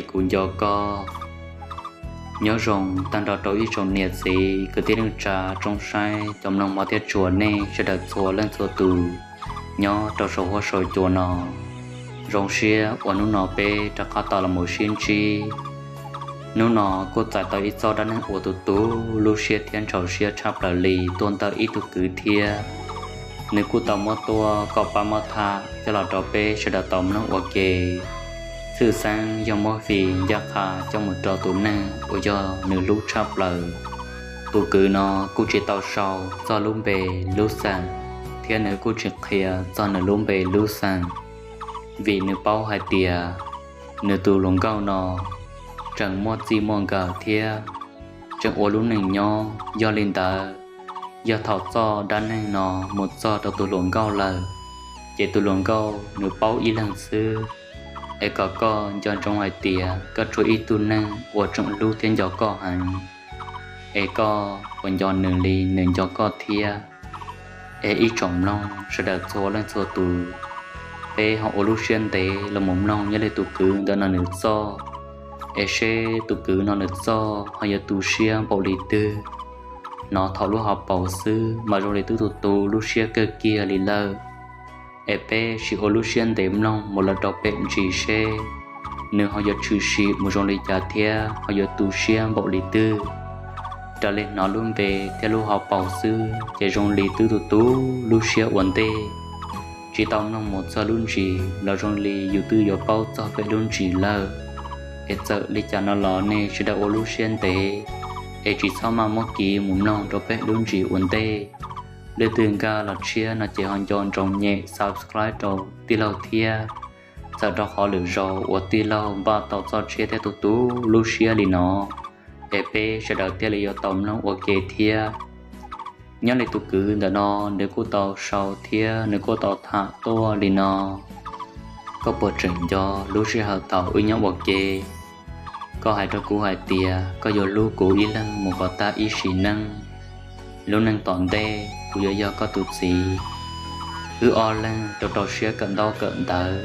kuv nco koj. Nyob zoo tag nrho rau ib tsoom niam txiv kwv tij neej tsa tsoom saib cov mloog mov thiab tshua nej sawv daws txhua leej txhua tus nyob rau saum huab saum cua no. Zoo siab uas hnub no peb rov qab tau los mus sib ntsib. Hnub no kuj txais tau ib txoj dab neeg uas tu tu lub siab thiab ntshaus siab tshaj plaws li tuaj ntawm ib tug kwv thiab. Nws kuj tau muab tuaj kom pab muab tham coj los rau peb sawv daws tau mloog ua ke. Tshwj xeeb yog muab fim ncaj qha coj mus rau tus neeg uas yog nws hlub tshaj plaws. Tus kwv no kuj tsis tau sau txog lub npe lub xeem, thiab nws kuj tsis qhia txog nws lub npe lub xeem, vim nws paub hais tias nws tus hluas nkauj no tseem muaj txij muaj nkawm thiab tseem ua lub neej nyob. Yog li ntawd, yog thaum txoj dab neeg no mus txog rau tus hluas nkauj lawm, ces tus hluas nkauj nws paub ib leeg xwb. Es kom koj nco ntsoov hais tias koj tshuav ib tug neeg uas tseem hlub thiab nco koj heev, es koj puas nco nws li nws nco koj thiab? Es ib tsoom mloog sawv daws txhua leej txhua tus, peb ho ua lub siab ntev los mus mloog nyob li tus kwv ntawm no nws txoj, es seb tus kwv no nws txoj ho yuav tu siab npaum li twg. Hnov thaum lub hauv paus xwb mas zoo li twb tu tu lub siab kawg kiag li lawm. Es peb sim ua lub siab ntev mloog mus lawm rau pem ntsis seb nws ho yuav tshwm sim mus zoo li cas thiab ho yuav tu siab npaum li twg. Raws li hnov lub npe thiab lub hauv paus xwb ces zoo li twb tu tu lub siab ua ntej. Tsis tau mloog mus txog lub ntsis los zoo li yus twb yuav paub txog pem lub ntsis lawm. Es txawm li cas no los nej sawv daws ua lub siab ntev, es tsis txhob maj muab kiv mus mloog rau pem lub ntsis ua ntej. Leej twg nkag los tshiab no ces ho nco ntsoov nyem subscribe rau tij laug thiab, txawm rau qhov lwm zaus uas tij laug npaj tau txoj tshiab thiab tu tu lub siab li no, es peb sawv daws thiaj li yuav tau mloog ua ke thiab. Nyob li tus kwv ntawm no, nws kuj tau sau thiab nws kuj tau tham tuaj li no: Koj puas tseem nco lub sij hawm thaum wb nyob ua ke? Koj hais rau kuv hais tias koj yuav hlub kuv ib leeg mus kom tag ib sim neej. Lub neej tom ntej kuv yuav yog koj tus txiv. Wb ob leeg rau rau siab kawm ntaub kawm ntawv,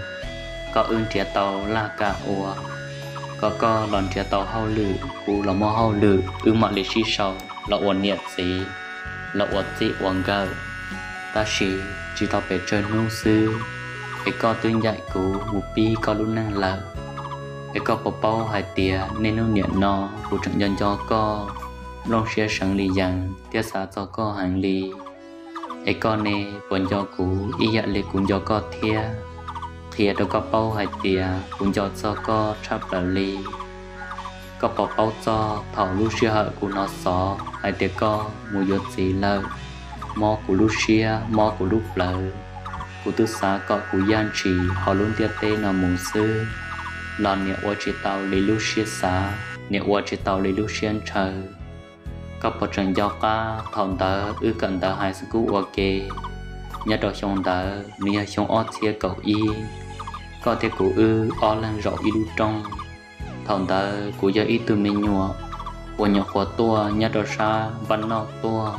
koj wb nrhiav tau laj kam ua, kom koj los nrhiav tau hauj lwm, kuv los muaj hauj lwm, wb mam li sib sau los ua niam txiv, los ua txij ua nkawm. Tab sis tsis tau pes tsawg hnub xwb, es koj twb ncaim kuv mus pib koj lub neej lawm. Es koj puas paub hais tias niaj hnub niam no kuv tseem nco nco koj, nplooj siab seev li yees thiab xav txog koj heev li. Es koj ne, puas nco kuv ib yam li kuv nco koj thiab? Qhia rau koj paub hais tias kuv nco txog koj tshaj plaws li. Koj puas paub txog thaum lub sij hawm kuv hnov xov hais tias koj mus yuav txiv lawm, mob kuv lub siab mob kuv lub plawv. Kuv twb xav kom kuv yaj ntshis hauv lub ntiaj teb no mus xwb, los niam ua tsis tau li lub siab xav, niam ua tsis tau li lub siab ntshaw. Koj puas tseem nco qab thaum ntawd wb kawm ntawv high school ua ke? Nyob rau xyoo ntawd nws yog xyoo ob txhiab kaum ib, koj thiab kuv wb ob leeg zaum ib lub rooj. Thaum ntawd kuv yog ib tug me nyuam uas nyuam qhuav tuaj nyob rau sab npaj noj tuaj,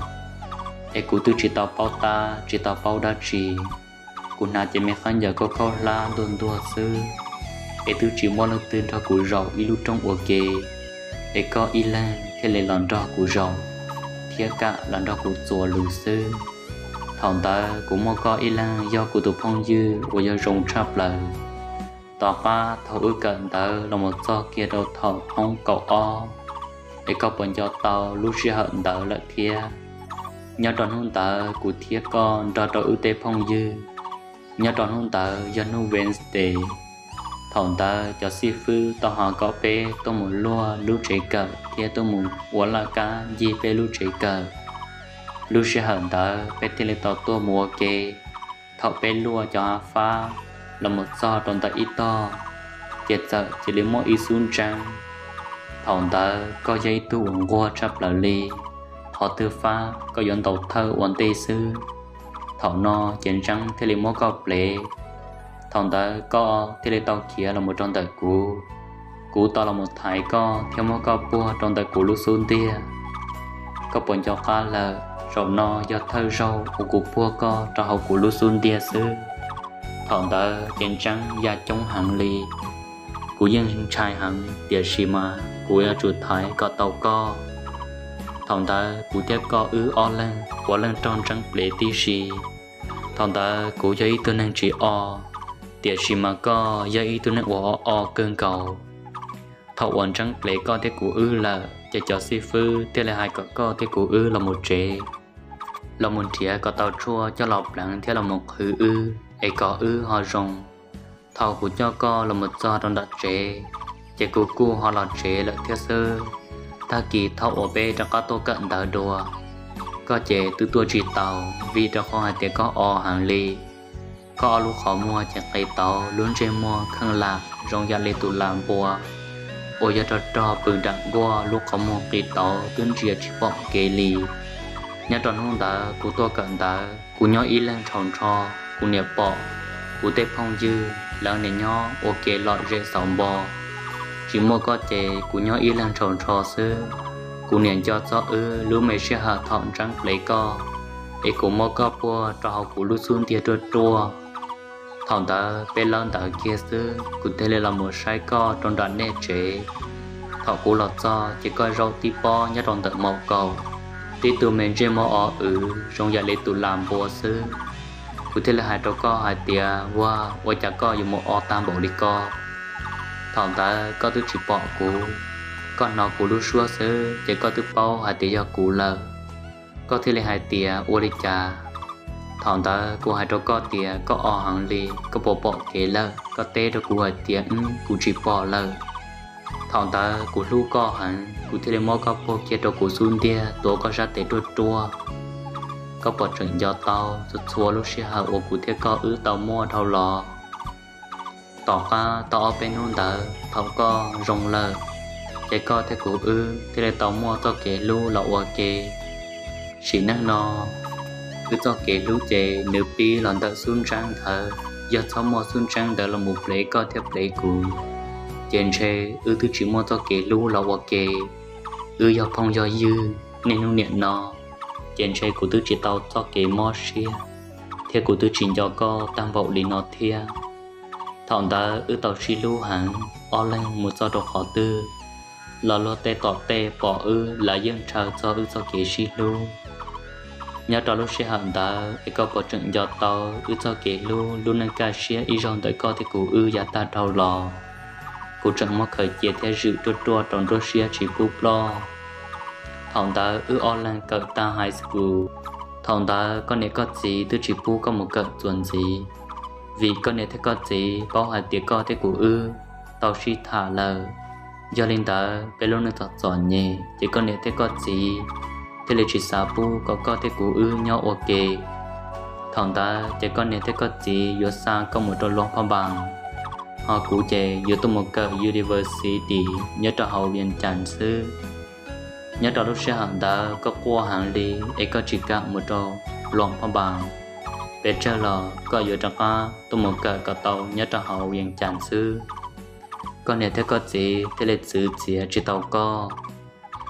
es kuv twb tsis tau paub tab tsis tau paub dab tsi. Kuv hnav ces me qab ncaws khaub khaub hlab ntuag ntuag xwb, es twb tsis muaj leej twg nrog kuv zaum ib lub rooj ua ke, es koj ib leeg thiaj li los nrog kuv zaum, thiab kam los nrog kuv txuas lus xwb. Thaum ntawd kuv muaj koj ib leeg yog kuv tus phooj ywg uas yog zoo tshaj plaws. Tom qab thaum wb kawm ntawv los mus txog kiag rau thaum hoob kaum ob, es koj puas nco tau lub sij hawm ntawd lawm thiab? Nyob rau hnub ntawd kuv thiab koj nrog rau wb tej phooj ywg nyob rau hnub ntawd yog hnub Wednesday. Thaum ntawd cov xib fwb tau hais kom peb tuaj mus luaj lub tsev kawm thiab tuaj mus ua laj kab ncig peb lub tsev kawm. Lub sij hawm ntawd peb thiaj li tau tuaj mus ua ke. Thaum peb luaj cov av fab los mus txog rau ntawm ib tog, ces txawm cia li muaj ib xub ntseeb. Thaum ntawd koj yog ib tug uas nquag tshaj plaws li, qhov twg fab koj yuav ntaus thawj ua ntej xwb. Thaum no ces ntseeb thiaj li muab koj plev. Thaum ntawd koj thiaj li tau khiav los mus rau ntawm kuv, kuv tau los mus thaiv koj thiab muab koj puag rau ntawm kuv lub xub ntiag. Koj puas nco qab lawm, zaum no yog thawj zaug uas kuv puag koj rau hauv kuv lub xub ntiag xwb. Thaum ntawd ces ntseeb ya coob heev li. Kuv yeej ntshai heev, tiam sis mas kuv yuav tsum thaiv kom tau koj. Thaum ntawd kuv thiab koj wb ob leeg puav leej raug ntseeb plev tib si. Thaum ntawd kuv yog ib tug neeg tsis o, tiam sis mas koj yog ib tug neeg uas o kawg nkaus. Thaum uas ntseeb plev koj thiab kuv wb lawm ces cov xib fwb thiaj li hais kom koj thiab kuv wb los mus tsev, los mus nrhiav kom tau tshuaj coj los pleev thiab los mus qhwv wb es kom wb ho zoo. Thaum kuv coj koj los mus txog rau nram tsev, ces kuv kuj ho los tsev lawm thiab xwb. Tag kis thaum uas peb rov qab tuaj kawm ntawv dua, koj ces twb tuaj tsis taus vim rau qhov hais tias koj o heev li. Koj ob lub qhov muag ces qis tauv, lub ntsej muag kheej lam zoo yam li tus las npua uas yog rog rog pw nram nkuaj, lub qhov muag qis tauv twb ntsia tsis pom kev li. Nyob rau hnub ntawd kuv tuaj kawm ntawv, kuv nyob ib leeg ntshaus ntsho, kuv niam pom kuv tej phooj ywg lawv niam nyob ua ke lom zem xauv npo. Tsis muaj koj ces kuv nyob ib leeg ntshaus ntsho xwb. Kuv niam nco txog wb lub me sij hawm thaum ntseeb plev koj, es kuv muab koj puag rau hauv kuv lub xub ntiag ruaj ruaj. Thaum ntawd peb lawb ntawv kiag xwb, kuv thiaj li los mus saib koj rau nram nej tsev. Thaum kuv los txog ces koj zaum tib pob nyob rau ntawm maum kaum, tib tug me ntsej muag o wv zoo yam li tus las npua xwb. Kuv thiaj li hais rau koj hais tias, Ua, ua cas koj yuav mus o tag npaum li ko? Thaum ntawd koj twb tsis pom kuv, koj hnov kuv lub suab xwb ces koj twb paub hais tias yog kuv lawm. Koj thiaj li hais tias, Ua li cas? Thaum ntawd kuv hais rau koj tias, Koj o heev li, koj puas pom kev lawm? Koj teb rau kuv hais tias, Wb, kuv tsis pom lawm. Thaum ntawd kuv hlub koj heev, kuv thiaj li muab koj puag kiag rau kuv xub ntiag, tuav koj sab tes ruaj ruaj. Koj puas tseem nco tau txhua txhua lub sij hawm uas kuv thiab koj wb tau muaj dhau los? Tom qab tau ob peb hnub ntawd, thaum koj zoo lawm, ces koj thiab kuv wb thiaj li tau muaj txoj kev hlub los ua ke. Sim neej no, wb txoj kev hlub ces nws pib los ntawm xub ntseeb ntawd. Yog txhob muaj xub ntseeb ntawd los mus plev koj thiab plev kuv, ces ntshe wb twb tsis muaj txoj kev hlub los ua ke. Wb yog phooj yog ywg niaj hnub niam no, ces ntshe kuv twb tsis tau txoj kev mob siab, thiab kuv twb tsis nco koj tag npaum li no thiab. Thaum ntawd wb tau sib hlub heev, ob leeg mus txog rau qhov twg los luag tej tom tej pom wb, lawv yeej ntshaw txog wb txoj kev sib hlub. Nyob rau lub sij hawm ntawd es koj puas tseem nco tau wb txoj kev hlub lub neej kaj siab ib zaug ntawm koj thiab kuv wb yav tag dhau los? Kuv tseem muab khaws cia thiab zwm ruaj ruaj rau nruab siab tsis pub ploj. Thaum ntawd wb ob leeg kawm tag high school. Thaum ntawd koj niam koj txiv twb tsis pub koj mus kawm txuas ntxiv, vim koj niam thiab koj txiv paub hais tias koj thiab kuv wb tau sib tham lawm. Yog li ntawd peb lub neej txom txom nyem ces koj niam thiab koj txiv thiaj li tsis xav pub kom koj thiab kuv wb nyob ua ke. Thaum ntawd ces koj niam thiab koj txiv yuav xa koj mus rau Luam Phaj Npas, ho kuv ces yuav tuaj mus kawm university nyob rau hauv Vias Cas xwb. Nyob rau lub sij hawm ntawd koj quaj heev li es koj tsis kam mus rau Luam Phaj Npas, pes tsawg los koj yuav rov qab tuaj mus kawm kom tau nyob rau hauv Vias Cas xwb. Koj niam thiab koj txiv thiaj li txwv txiav tsis tau koj.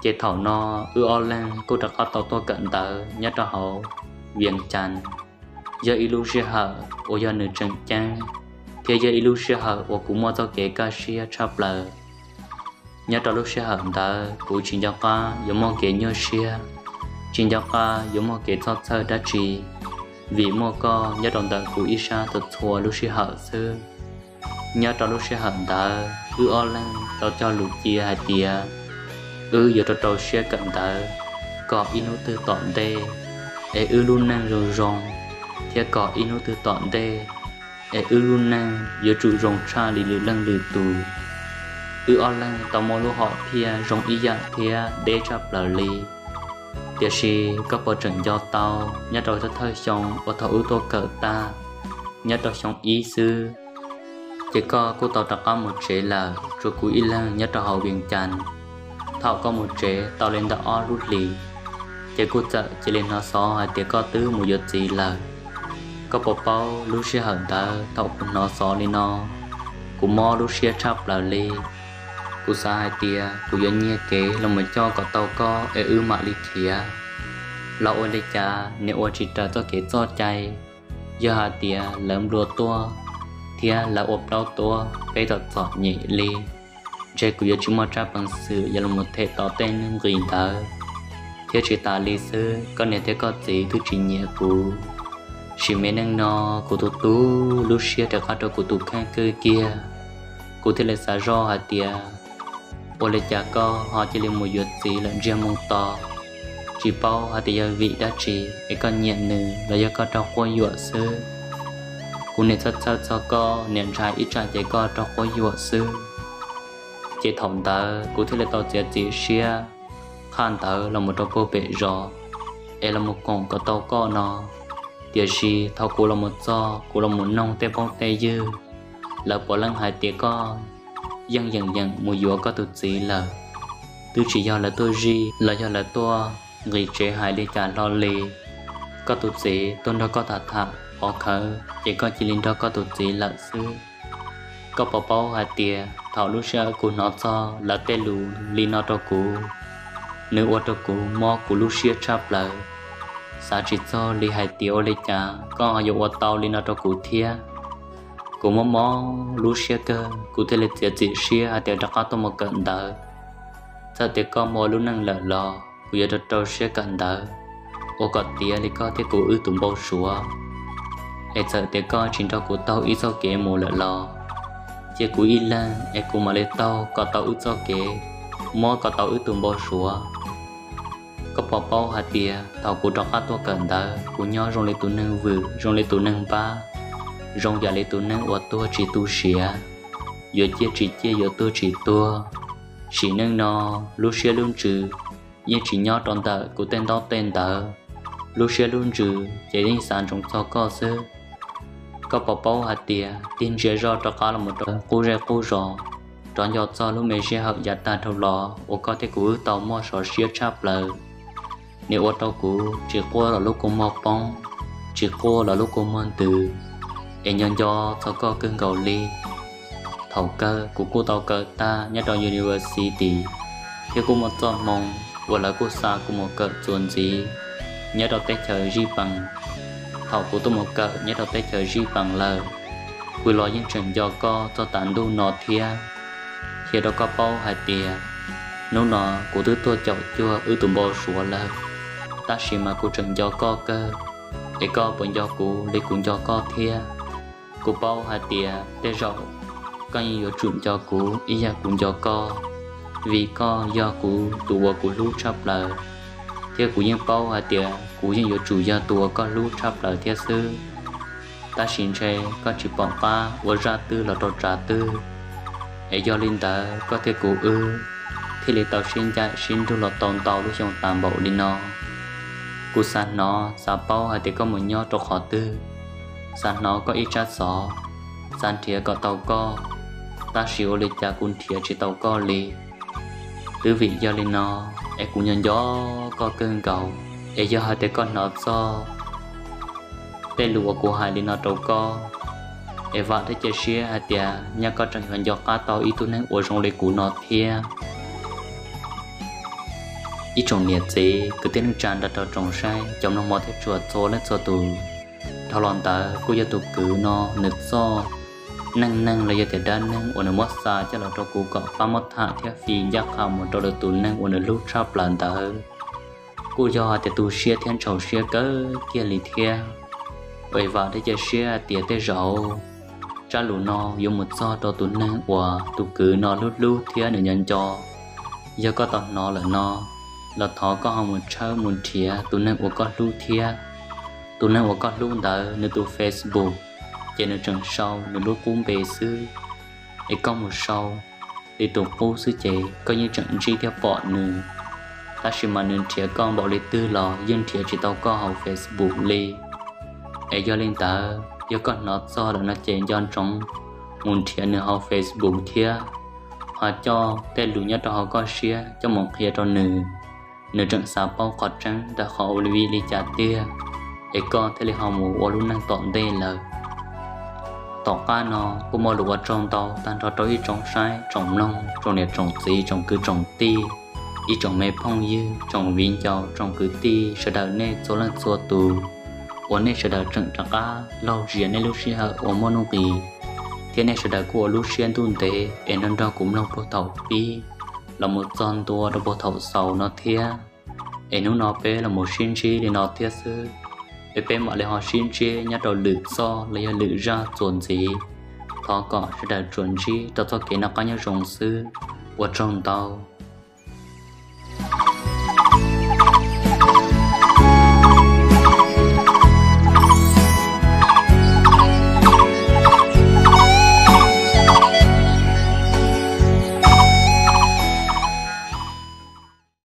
Ces thaum no wb ob leeg kuj rov qab tau tuaj kawm ntawv nyob rau hauv Vias Cas. Yog ib lub sij hawm uas yog nws tseem ceeb, thiab yog ib lub sij hawm uas kuv muaj txoj kev kaj siab tshaj plaws. Nyob rau lub sij hawm ntawd kuv tsis nco qab yuav muaj kev nyuaj siab, tsis nco qab yuav muaj kev txhob txhawj dab tsi, vim muaj koj nyob rau ntawm kuv ib sab txhua txhua lub sij hawm xwb. Nyob rau lub sij hawm ntawd wb ob leeg tau cog lus cia hais tias wb yuav rau rau siab kawm ntawv kom ib hnub twg tom ntej es wb lub neej zoo zoo, thiab kom ib hnub twg tom ntej es wb lub neej yuav tsum zoo tshaj li lwm leej lwm tus. Wb ob leeg tau muaj lub hom phiaj zoo ib yam thiab deb tshaj plaws li. Tiam sis koj puas tseem nco tau nyob rau thawj xyoo uas thaum wb tuaj kawm tag, nyob rau xyoo ib xwb, ces koj kuj tau rov qab mus tsev lawm, tsuas kuv ib leeg nyob rau hauv Vias Cas. Thaum koj mus tsev tau li ntawm ob lub hlis, ces kuj txawm cia li hnov xov hais tias koj twb mus yuav txiv lawm. Koj puas paub lub sij hawm ntawd thaum kuv hnov xov li no, kuv mob lub siab tshaj plaws li. Kuv xav hais tias kuv yuav nyiag kev los mus coj kom tau koj es wb mam li khiav, los ua li cas niam ua tsis raws txoj kev txoj cai. Yog hais tias lawv nplua tuaj, thiab lawv ua plaub tuab peb tom txom nyem li. Ntshe kuv yuav tsis muaj tsab peev xwm yuav los them tau tej nuj nqis ntawd. Thiab tsis tas li xwb, koj niam thiab koj txiv twb tsis nyiam kuv. Sim me neej no kuv tus tub lub siab rov qab rau kuv tus kheej kawg kiag. Kuv thiaj li xav zoj hais tias ua li cas koj ho cia li mus yuav txiv lawm ntsiag moo to. Tsis paub hais tias yog vim dab tsi es koj nyiam nws los yog koj raug quab yuam xwb. Kuv niaj txhawj txhawj txog koj niam ntshai ib tsam ces koj raug quab yuam xwb. Ces thaum ntawd kuv thiaj li tau txiav txim siab qhaj ntawv los mus rau puag pem zos es los mus koom kom tau koj no. Tiam sis thaum kuv los mus txog, kuv los mus noog tej phooj tej ywg, lawv puav leej hais tias koj yeej yeem yeem mus yuav koj tus txiv lawm. Twb tsis yog lawv tuaj zij los yog lawv tuaj nqis tsev hais li cas hlo li. Koj tus txiv tuaj nrog koj tham tham pov khawv ces koj cia li nrog koj tus txiv lawm xwb. Koj puas paub hais tias thaum lub sij hawm kuv hnov txog lawv tej lus li no rau kuv, nws ua rau kuv mob kuv lub siab tshaj plaws. Xav tsis txog li hais tias ua li cas koj ho yuav ua tau li no rau kuv thiab. Kuv mob mob lub siab kawg, kuv thiaj li txiav txim siab hais tias rov qab tuaj mus kawm ntawv. Txawm tias koj muaj lub neej lawm los kuv yuav rau rau siab kawm ntawv, ua kom tiav li koj thiab kuv wb tus npau suav. Es txawm tias koj tsis nrog kuv taug ib txoj kev mus lawm los cia kuv ib leeg es kuv mam li taug kom tau wb txoj kev, muab kom tau wb tus npau suav. Koj puas paub hais tias thaum kuv rov qab tuaj kawm ntawv, kuv nyob zoo li tus neeg vwm, zoo li tus neeg npab, zoo yam li tus neeg uas tuag tsis tu siav, yuav ciaj tsis ciaj, yuav tuag tsis tuag. Sim neej no lub siab lub ntsws yeej tsis nyob rau ntawm kuv tej ntaub tej ntawv, lub siab lub ntsws ces yeej xav ntsoov txog koj xwb. Koj puas paub hais tias tig ntsia zoj rov qab los mus rau qub zej qub zos, rov nco txog lub me sij hawm yav tag dhau los uas koj thiab kuv wb tau muaj sov siab tshaj plaws. Nws ua rau kuv tsis quaj los lub kua muag poob, tsis quaj los lub kua muag ntws, es nco nco txog koj kawg nkaus li. Thaum kawg kuv kuj tau kawm tag nyob rau university thiab kuj muaj txoj hmoo uas lawv kuj xa kuv mus kawm txuas ntxiv nyob rau teb chaws Zij Pees. Thaum kuv tuaj mus kawm nyob rau teb chaws Zij Pees lawm, kuv los yeej tseem nco koj txog tav ntuj no thiab. Qhia rau koj paub hais tias hnub no kuv twb tuag caum cuag wb tus npau suav lawm, tab sis mas kuv tseem nco koj kawg. Es koj puas nco kuv li kuv nco koj thiab? Kuv paub hais tias tej zaum koj yeej yuav tsum nco kuv ib yam kuv nco koj, vim koj yog kuv tus uas kuv hlub tshaj plaws, thiab kuv yeej paub hais tias kuv yeej yuav tsum yog tus uas koj hlub tshaj plaws thiab xwb. Tab sis ntshe koj tsis pom qab ua zaj twg los rau tsav twg, es yog li ntawd koj thiab kuv wb thiaj li tau sib ncaim sib nrug los tau ntau lub xyoo tas npaum li no. Kuv xav hnov xav paub hais tias koj mus nyob rau qhov twg, xav hnov koj ib tsab xov, xav nrhiav kom tau koj, tab sis ua li cas kuv nrhiav tsis tau koj li. Twb vim yog li no es kuv nco nco koj kawg nkaus. Es yog hais tias koj hnov txog tej lus uas kuv hais li no rau koj, es vam thiab cia siab hais tias nyaj koj tseem yuav nco qab tau ib tug neeg uas zoo li kuv no thiab. Ib tsoom niam txiv kwv tij neej tsa nrog rau tsoom saib cov mloog mov thiab tshua txhua leej txhua tus, dhau los ntawd kuj yog tus kwv no nws txoj neej neeg los yog tias dab neeg uas nws muab xa coj los rau kuv kom pab muab tham thiab fij ncaj qha mus rau lwm tus neeg uas nws hlub tshaj plaws ntawd. Kuj yog hais tias tu siab thiab ntxhov siab kawg kiag li thiab. Vam thiab cia siab hais tias tej zaum tsab lus no yuav mus txog rau tus neeg uas tus kwv no hlub hlub thiab nws nco nco. Yog koj tau hnov lawm no, los thov koj ho mus tshawb mus nrhiav tus neeg uas koj hlub thiab. Tus neeg uas koj hlub ntawd nws tus Facebook ces nws tseem sau nws lub qub npe xwb, es koj mus sau li tus qub xwb ces koj yeej tseem ntsib thiab pom nws. Tab sis mas nws nrhiav koj npaum li twg los yeej nrhiav tsis tau koj hauv Facebook li. Es yog li ntawd yog koj hnov txog lawm no ces nco ntsoov mus nrhiav nws hauv Facebook thiab ho coj tej lus nyob rau hauv koj siab coj mus qhia rau nws. Nws tseem xav paub qhov tseeb ntawm qhov ua vim li cas tiag, es koj thiaj li ho mus ua lub neej tom ntej lawm. Tom qab no kuj muaj lus ua tsaug ntau tag nrho rau ib tsoom saib tsoom mloog, tsoom niam tsoom txiv, tsoom kwv tsoom tij, ib tsoom me phooj ywg, tsoom viv ncaus, tsoom kwv tij sawv daws nej txhua leej txhua tus, uas nej sawv daws tseem rov qab laug zias nej lub sij hawm uas muaj nuj nqis thiab nej sawv daws kuj ua lub siab ntuj ntev es nrog nrog kuv mloog puag thaum pib los mus txog ntua rau puag thaum xaus no thiab. Es hnub no peb los mus sib ntsib li no thiab xwb, es peb mam li ho sib ntsib nyob rau lwm txoj los yog lwm zaj txuas ntxiv. Thov kom sawv daws tsuas ntsib rau txoj kev noj qab nyob zoo xwb. Ua tsaug ntau.